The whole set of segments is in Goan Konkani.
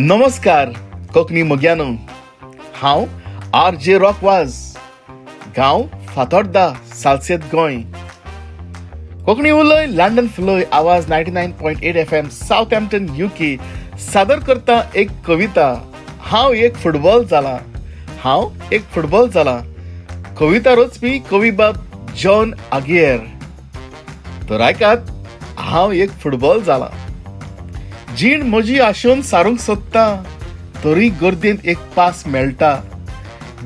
नमस्कार कोंकणी मोग्यानो, हांव आर जे रॉक वाज, गांव फातोर्दा, सालसेत, गोंय. कोंकणी उलय, लंडन फुलय. आवाज 99.8 FM, Southampton, UK सादर करता एक कविता, हांव एक फुटबॉल जाला. हांव एक फुटबॉल जाला. कविता रचपी कवी बाब जॉन आगियर. तर आयकात, हांव एक फुटबॉल जाला. जीण म्हजी आशोवन सारूंक सोदता तरी गर्देंत एक पास मेळटा.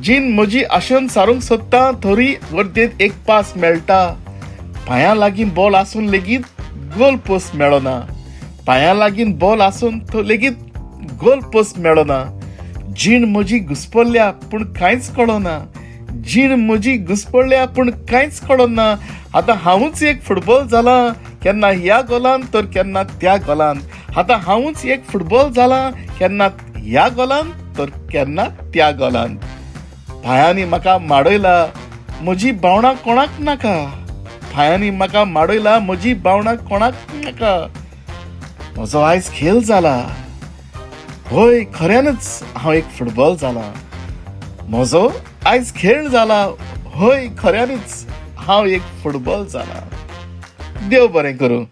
जीण म्हजी आशोवन सारूंक सोदता तरी गर्देंत एक पास मेळटा. पांयां लागीं बॉल आसून लेगीत गोल पोस्ट मेळना. पांयां लागीं बॉल आसून तो लेगीत गोल पोस्ट मेळना. जीण म्हजी घुसपडल्या पूण कांयच कळना. जीण म्हजी घुसपडल्या पूण कांयच कळना. आतां हांवूच एक फुटबॉल जाला, केन्ना ह्या गोलान तर केन्ना त्या गोलान. आतां हांवूच एक फुटबॉल जाला, केन्ना ह्या गोलान तर केन्ना त्या गोलान. पांयांनी म्हाका माडयला, म्हजी भावणां कोणाक नाका. पांयांनी म्हाका माडयला, म्हजी भावणां कोणाक नाका. म्हजो आयज खेळ जाला. होय, खऱ्यानच हांव एक फुटबॉल जाला. म्हजो आयज खेळ जाला. होय, खऱ्यानच हांव एक फुटबॉल जाला. देव बरें करूं.